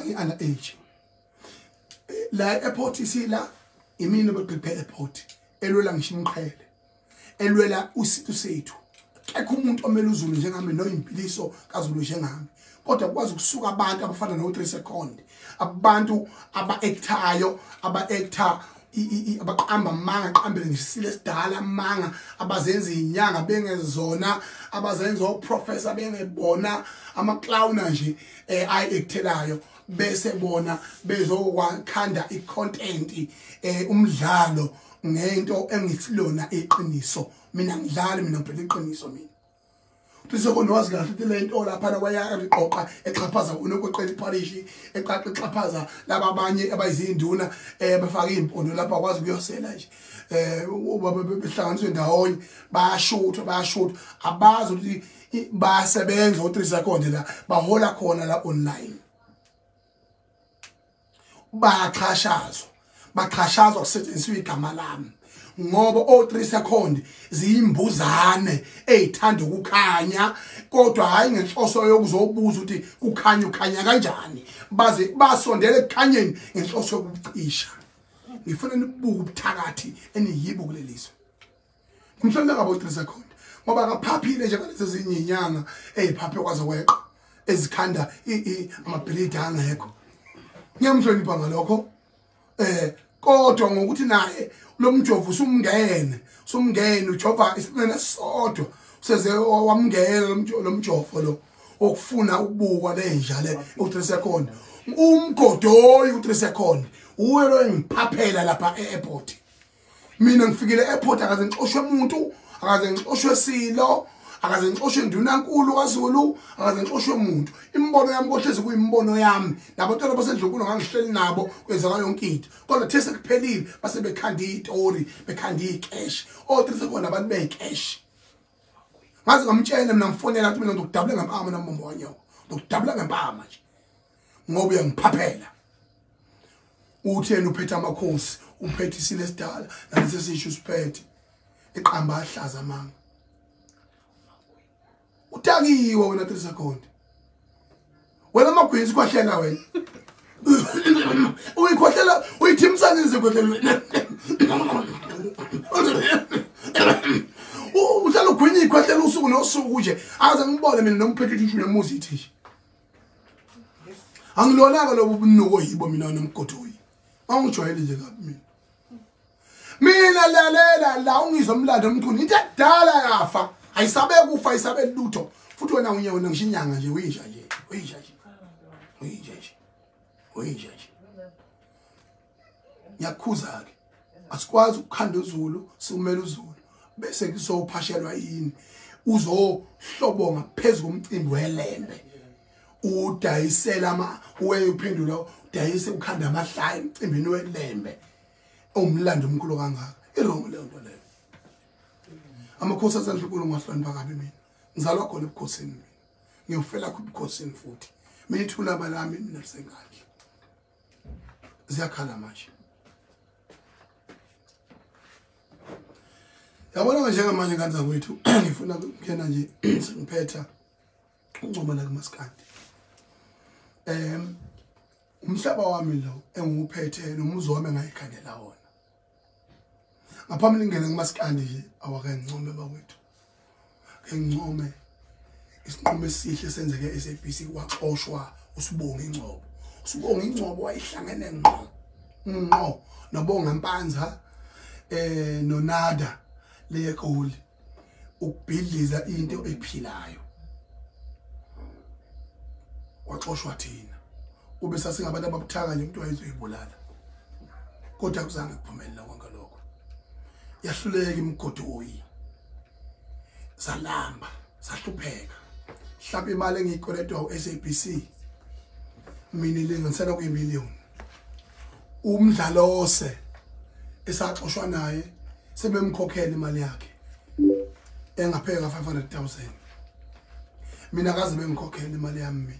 ngi-under age la airport isila imini obegqibhe airport elwela ngisho imqhele elwela usitu sethu. Akekho umuntu omele uZulu njengami noyimpiliso kaZulu njengami, kodwa kwazi ukusuka abantu abafana no 3 second, abantu aba-actayo, aba-acta abaqamba amanga, aqambele ngisile sidala amanga, abazenza inyanga bengezona, abazenza oprofessor bengebona, ama-clown nje ayi-actelayo bese bona bezokhanda i-content umdlalo ngento engisilona iqiniso. Mina ngidlala, mina ngibheka iqiniso mina. Uthi wazi kahle ukuthi le nto lapha wayaqoqa exhaphaza unokweqela iphalishi, exhaphaza laba abanye abayizinduna bafaka impondo lapha akwazi ukuyosela nje. Behlanganiswe ndawonye bayashuthwa abazi ukuthi bayasebenza u3 second la bahola khona la online. Baxhashazwa kusetshenziswa igama lami ngoba o3 second ziyimbuzane ezithanda ukukhanya, kodwa hayi ngenhloso yokuzobuza ukuthi kukhanya ukhanya kanjani, baze basondele ekukhanyeni ngenhloso yokucisha. Ngifuna nibuke ubuthakathi eniyibo kulelizwe. Ngimhlonipha ngabo 3 second ngoba akaphaphile nje ngalezi ezinye inyanga eziphaphe kwaze kweqa ezikhanda amabhilidi angekho. Ngiyamhlonipha ngalokho kodwa ngokuthi naye lo mjovo usumngene ujova isinene sodwa useze wamngena lo mjovo lo okufuna ukubukwa lenja le u3 second umgodoyi u3 second uwe lo engiphaphela lapha e-airport. Mina ngifikile e-airport akaze ngixoshwe umuntu, akaze ngixoshwe silo, akaze ngixoshwe indunankulu kaZulu, akaze ngixoshwe umuntu. Imbono yami kohlezi kuyimbono yami nabantwana basendlunkulu ngangihleli nabo kwenzeka yonke into, kodwa the sekuphelile base bekhanda istory, bekhanda icash. O3 second abantu beyicash. Ngaze ngamtshela mina ngifonela ukuthi mina ngizokudabula ngempama nombombo wanyoko, ngizokudabula ngempama nje ngoba uyangiphaphela. Utheni uphethe amakhosi, uphethe isilo esidala nalesi sisho usiphethe iqamba ahlaza amanga. Utakiwe wena 3 second. Wena magwinzi kwahlela wena. Uyikhwahlela uyithimsana izikhwahlela. Uhlala ugwinya ikhwahlela usuku nosuku nje. Akaze ngibone mina nomphethe ishu nemuzi ithi nje. Angilona ke lobu bunuko yibo mina nomgodoyi. Angijwayele nje kabi mina. Mina lalela la ungizwa umlando omkhulu into edala yafa. Ayisabe kufa, ayisabe lutho. Futhi wena unye wena ngisho inyanga nje uyinja nje, uyinja nje. Uyinja nje. Uyinja nje. Ngiyakhuza ke. Asikwazi ukukhanda uZulu, siumela uZulu. Bese kuzophashelwa yini? Uzohlobonga phezulu komcimbi welembe. Udayisela ama uwe uphendula udayise ukhanda amahlaya emcimbini welembe. Umlando omkhulu kangaka. Irongo leyo nto leyo. Amakhosi asendlunkulu ngiwahlonipha kabi mina. Ngizalwa khona ebukhosini mina. Ngiyofela khona ebukhosini futhi. Mina ithuna balami mina lisengandla. Ziyakhala manje. Yabona njengamanje ngane zakwethu ngifuna ukungena nje sengiphetha uncoma la kumaskandi. Umhlaba wami lo engiwuphethe nomuzi wami engayikhandela wona. Ngaphambili ngene kumaskandi nje awake ngincome bakwethu. Ke ngincome isinqumo esihle senzeke eSABC waxoshwa uSibonga Ingcobo. Usibonga Ingcobo wayihlangene ngqo ngqo noBonga Mpanza noNada leGoli ukubhidliza into ephilayo. Waxoshwa thina ube sasingabantu ababuthaka nje umuntu wayezoyibulala, kodwa kuzange kuphumelele konke lokho. Yahluleka imigodoyi, salamba, sahlupheka. Mhlawumbe imali engiyikweletwa uSABC mina ilinganisela kuyimiliyoni. Umdlalose esaxoshwa naye sebemkhokhela imali yakhe engapheka 500,000. Mina akaze bengikhokhela imali yami mina.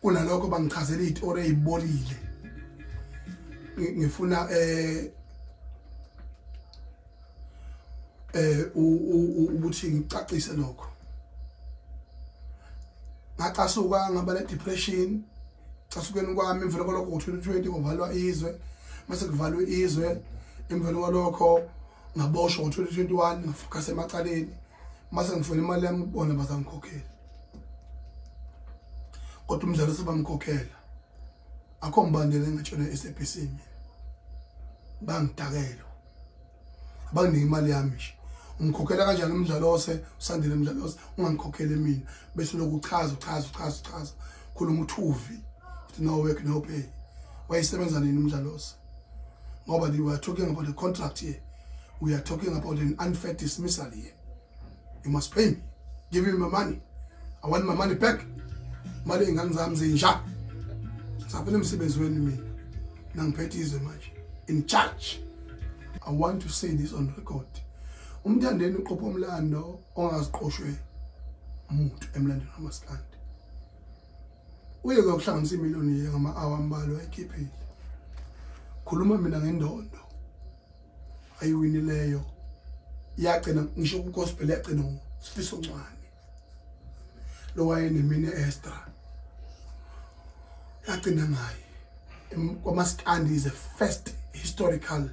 Kunalokho bangichazela izitori ezibolile. Ngifuna ukuthi ngicacise lokho. Ngacasuka ngaba ne depression, Casukeni kwami emveni kwalokho ngo-2020 kuvalwa izwe, mase kuvalwe izwe emveni kwalokho ngaboshwa ngo-2021 ngafocus emacaleni, mase ngifuna imali yami kubona bazangikhokhela. Kodwa umdlalo sebamkhokhela, akho mbandela engatshona e-SABC mina, bangidakelwa, abanginike imali yami nje. Umkhokhela kanjani umdlalose usandile umdlalose ungangikhokhele mina, bese lokhu uchaza uchaza uchaza uchaza khuluma uthuvi uthi no work no pay. Wayesebenza nini umdlalose? Ngoba we are talking about a contract here, we are talking about an unfair dismissal here. You must pay me, give me my money, I want my money back. Mali ingane zami zinja safuna emsebenzini mina nangiphethe izwe manje in charge. I want to say this on record. Umthandeni uqopha umlando ongaziqoshwe umuntu emlandweni wamaskandi. Uye kuhlanganisa imiliyoni ngama-hour ambalwa ayikhiphile. Khuluma mina ngendondo ayiwinileyo, yagcina ngisho ku-gospel yagcina Sifiso Ncwane lo wayenemini extra, yagcina ngaye kwamaskandi. Is a first historical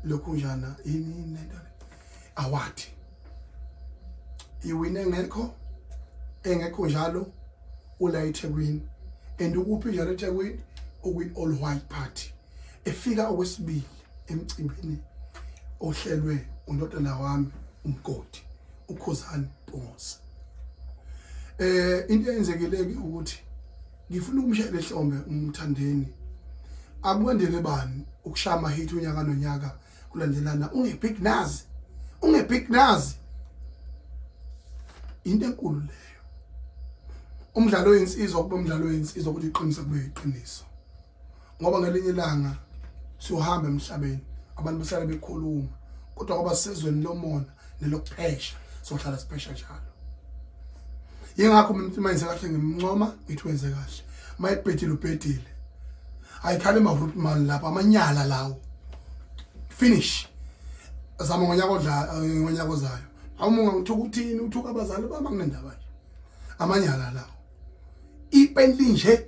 lokunjana yini lento award iwine ngekho engekho njalo ula eThekwini. And ukuphi njalo eThekwini? Ukwi All White Party, efika okwesibili emcimbini ohlelwe undodana wami umgodi uKhuzani Mpungose. Into eyenzekile ke ukuthi ngifuna ukumshayela ehlombe umthandeni, akwendele bani ukushaya amahit unyaka nonyaka kulandelana. Unge-Big Nuz, unge-Big Nuz, into enkulu leyo. Umdlalo weyinsizwa kuba umdlalo weyinsizwa ukuthi iqiniso kube iqiniso, ngoba ngelinye ilanga siyohamba emhlabeni abantu basale bekhuluma, kodwa ngoba sisezweni lomona nelokuphesha sohlala siphesha njalo. Yingakho umuntu mayenze kahle ngimncoma ngithi wenze kahle, mayebhedile ubhedile, ayikhale ma-rootman lapha amanyala lawo finish. Zama ngonyaka odla ngonyaka ozayo, awuma ungangithuka uthini, uthuka abazali bami anginendaba nje, amanyala lawo. Ipenti nje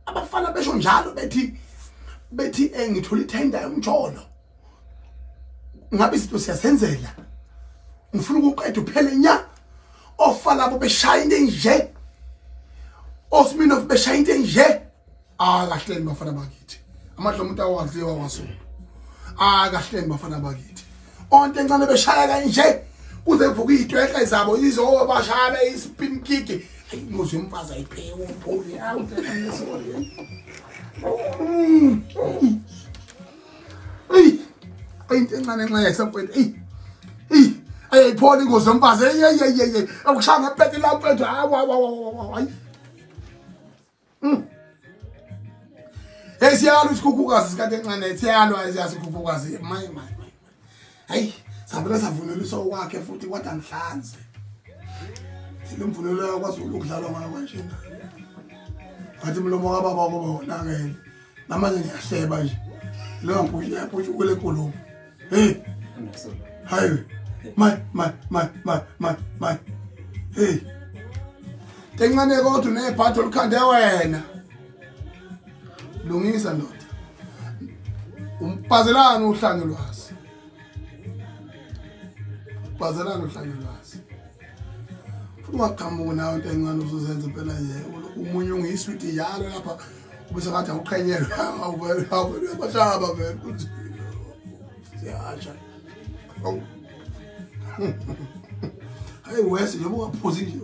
abafana besho njalo bethi ngithola ithenda yomjolo, ngabe izinto siyasenzela, ngifuna ukuqeda uphele nya. Ofalabo beshaya into enje, oSminoff beshaya into enje. Akahleni bafana bakithi, amadla umuntu awadliwa kwaZulu. Akahleni bafana bakithi, onke encane beshaya kanje kuze kuvuke idwehla zabo izobashaya ispin kick. Ayi umfazi ayiphewe umpholi awu. Ey, into encane encane yayisemfweni. Ey, ey, ayipholi ingozi yomfazi. Ey ey ey ey, akushaya ngepeti la mfethu. Hawu hayi. Hey, siyalwa isikhukhukazi sikade encane, siyalwa isikhukhukazi. Maye maye. Hayi, sabona savunuliswa kwakhe futhi kodwa ngihlanze. Lemvunulo kwaZulu ukudlalwa ngayo kanjena. Ngathi umlomo kababa kuba wonakele. Namanje ngiyahleba nje. Leyo mpusha yapusha kule nkulumo. Hey. Hayi. My my my my my my. Hey. Tencane kodwa unebhatho olukhande wena. Lungisa ndoda. Umbhazelana uhlanye lwazi. Ubhazelana uhlanye lwazi. Ungaqhamuki nawe into encane uzozenza impela nje umunye ungiyiswidi njalo lapha ubese ngathi awuqhenyelwe awubashaba vele ukuthi siyasha. Hayi wese njengoba ungaphuzi nje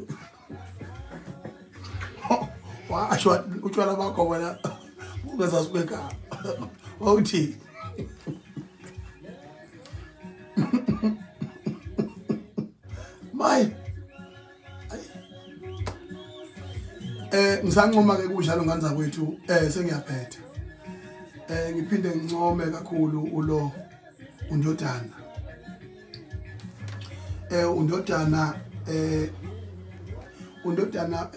washo utshwala bakho wena ungazazi ekhaya wawuthi mayi. Ngisancoma ke kunjalo ngane zakwethu, sengiyaphetha. Ngiphinde ngincome kakhulu ulo undodana. Undodana undodana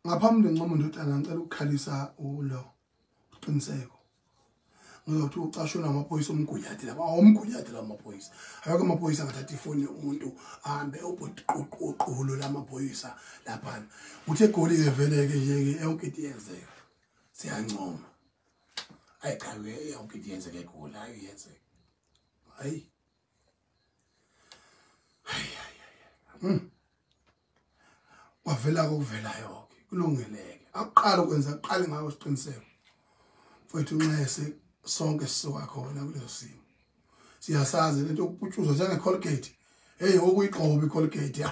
ngaphambi ngincoma undodana ngicela ukukhalisa ulo uqiniseko. Ngizothi ucashwe amaphoyisa omgunyathi lapha, awumgunyathi lamaphoyisa. Akekho amaphoyisa angathatha ifoni yomuntu ahambe obhoqoqolo lamaphoyisa laphana. Uthi eGoli ke vele ke nje yonke into iyenzeka. Siyancoma. Ayi cha yonke into iyenzeka eGoli, hayi iyenzeka. Hayi. Hayi hayi. Wavela kokuvelayo ke kulungeleke. Akuqala ukwenza aqale ngawo isiqiniseko. Mfowethu nxese sonke sisuka khona kuleso simo. Siyasazi lento yokuputshuzwa njenge Colgate. Hey okuyigqoba iColgate.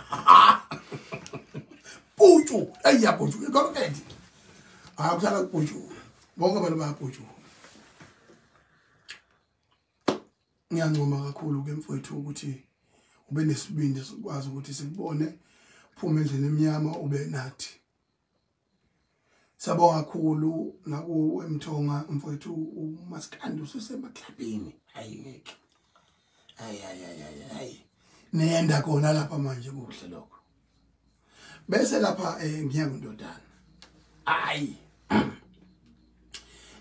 Putshu, ayiyaputshu iColgate. Hayi kuhlala kuputshu. Bonke abantu bayaputshu. Ngiyancoma kakhulu ke mfowethu ukuthi ube nesibindi sokwazi ukuthi sikubone uphume endleleni emnyama ube nathi. Siyabonga kakhulu naku eMthonga mfowethu uMaskandi usesemaklabhini. Hayi ngeke. Hayi hayi hayi hayi. Niyenda khona lapha manje kuhle lokho. Bese lapha ngiya kundodana. Hayi.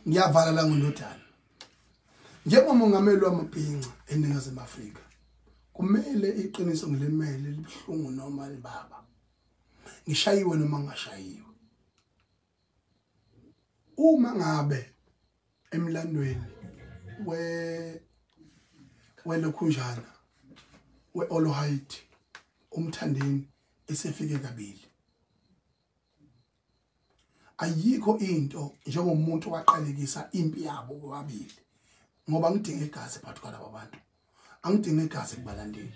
Ngiyavala la ngondodana. Njengomongameli wamabhinca eNingizimu Afrika kumele iqiniso ngilimele libuhlungu noma libaba. Ngishayiwe noma ngingashayiwe. Uma ngabe emlandweni welokhunjana we-Olohayiti uMthandeni esefike kabili, ayikho into njengomuntu owaqalekisa impi yabo bobabili, ngoba ngidinga igazi phakathi kwalabo bantu, angidinga igazi kubalandeli.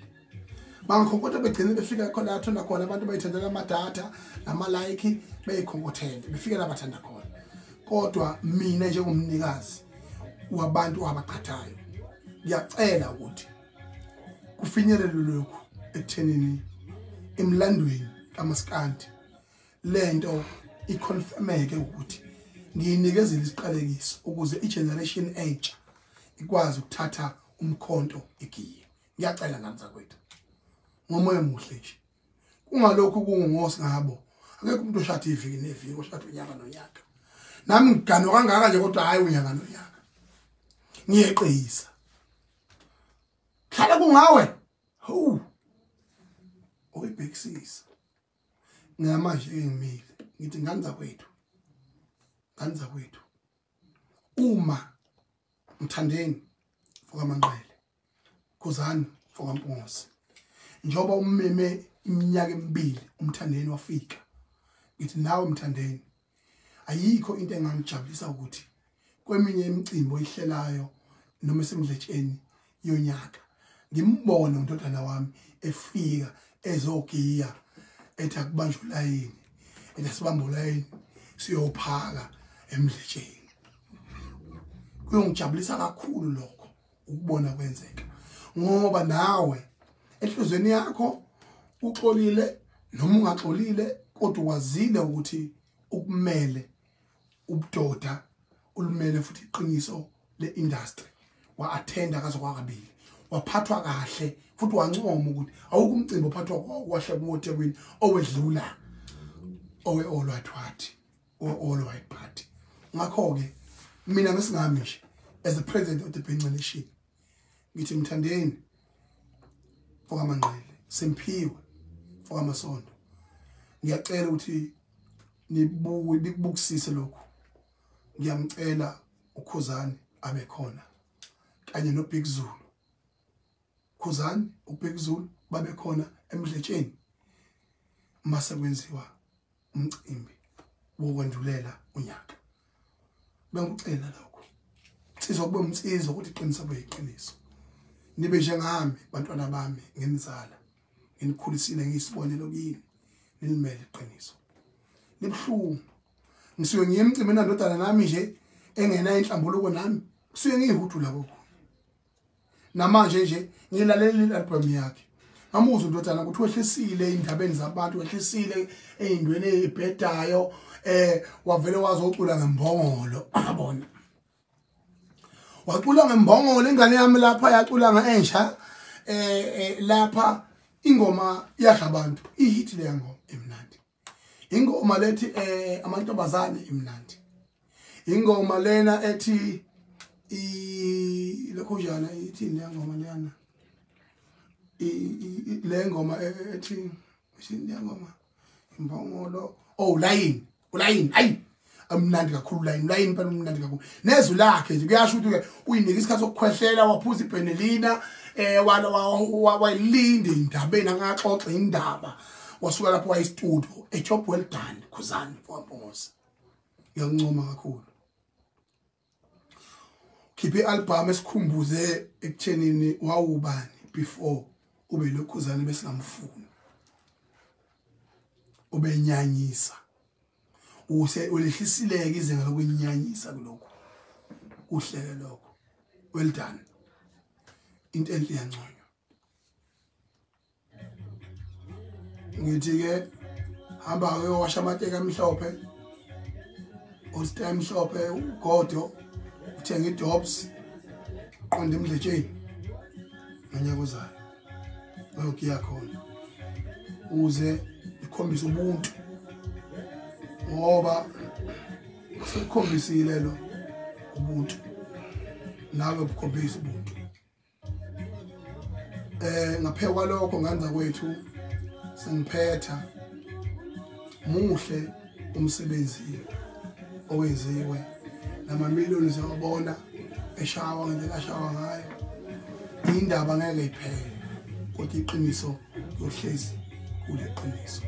Bangakhonkotha begcine befika khona athanda khona abantu bayithandela amadatha nama-like beyikhonkotele befike la bathanda khona. Kodwa mina njengomnikazi wabantu abaqhathayo ngiyacela ukuthi kufinyelelwe lokhu ekuthenini emlandweni kaMaskandi lento iconfirmeke ukuthi ngiyinikezele isiqalekiso ukuze igeneration entsha ikwazi ukuthatha umkhonto igiye. Ngiyacela ngani zakwethu ngomoya omuhle nje, kungalokhu kungosi ngabo. Akekho umuntu oshada iviki neviki, oshada unyaka nonyaka. Nami ngiganwa kangaka nje kodwa hayi unyaka nonyaka. Ngiyeqisa. Hlala kungawe. Hawu. Oyibhekisisa. Ngamanje engimile ngithi ngani zakwethu. Ngani zakwethu. Uma Mthandeni fokaManqele, Khuzani fokaMpungose, njengoba ummeme iminyaka emibili uMthandeni wafika, ngithi nawe Mthandeni ayikho into engangijabulisa ukuthi kweminye imicimbi oyihlelayo noma esemdletsheni yonyaka ngimbone undodana wami efika ezogiya ethi akubanjwe ulayini, ethi asibambe ulayini siyophaka emdletsheni. Kuyongijabulisa kakhulu lokho ukubona kwenzeka, ngoba nawe enhlizweni yakho uxolile noma ungaxolile, kodwa wazile ukuthi ukumele ubudoda, ulimele futhi iqiniso le-industry. Wa-attenda kaze kwakabili, waphathwa kahle futhi wancoma ukuthi awukho umcimbi ophathwa kwahle kuwo eThekwini owedlula owe-All White Party, owe-All White Party. Ngakho-ke mina ngesingami nje as the president of the Bhinca Nation ngithi Mthandeni fokaManqele, Simphiwe fokaMasondo, ngiyacela ukuthi nibuke nikubukisise lokhu. Ngiyamcela uKhuzani abe khona kanye noBig Zulu. Khuzani uBig Zulu babe khona emdletsheni mase kwenziwa umcimbi wokwandulela unyaka. Bengicela lokho. Insizwa kube umnsizwa ukuthi iqiniso kube iqiniso. Nibe njengami bantwana bami nginizala, nginikhulisile ngiyisibonelo kini, nilimele iqiniso. Nibuhlungu. Ngisuke ngiye emcimbini nandodana nami nje engena inhlambuluko nami, kusuke ngiyihudula kokunye. Namanje nje ngilalela i-album yakhe. Ngamuzwa indodana ukuthi wehlisile indabeni zabantu, wehlisile ey'ndweni ey'bhedayo, wavele wazocula ngembongolo, yabona. Wacula ngembongolo ingane yami lapha, yacula nge-entsha lapha ingoma yadla abantu, ihit leya ngoma emnandi. Ingoma lethi amantombazane imnandi. Ingoma lena ethi Ilokhujana ithini le ngoma leyana, le ngoma ethi isini le ngoma imbongolo, oh layini ulayini, ayi amnandi kakhulu layini layini phela umnandi kakhulu. Nezwi lakhe nje kuyasho ukuthi uyinika isikhathi sokukhwehlela, waphuza ibhenelina, wayilinde indabeni angaxoxa indaba, wasuka lapho waye studio. A job well done Khuzani Mpongose, ngiyakuncoma kakhulu. Khiphe i-album esikhumbuze ekuthenini wawubani before ube lokhuzane besingamfuni, ubenyanyisa, use ulehlisileke izinga lokunyanyisa kulokho kuhleke lokho. Well done, into enhle yanconywa. Ngithi ke hamba uyowasha amateki amhlophe, ostem mhlophe, ugodo, uthenga idobs, qonda emdletsheni ngonyaka ozayo uyogiya khona, uze ikhombise ubuntu, ngoba usekukhombisile lo ubuntu, nawe ukukhombisa ubuntu. Ngaphe kwalokho nganza kwethu sengiphetha, muhle umsebenzi owenziwe, namamiliyoni siyabona eshawa ngendlela ashawa ngayo. Indaba ngeke iphele, kodwa iqiniso yohlezi kuleqiniso.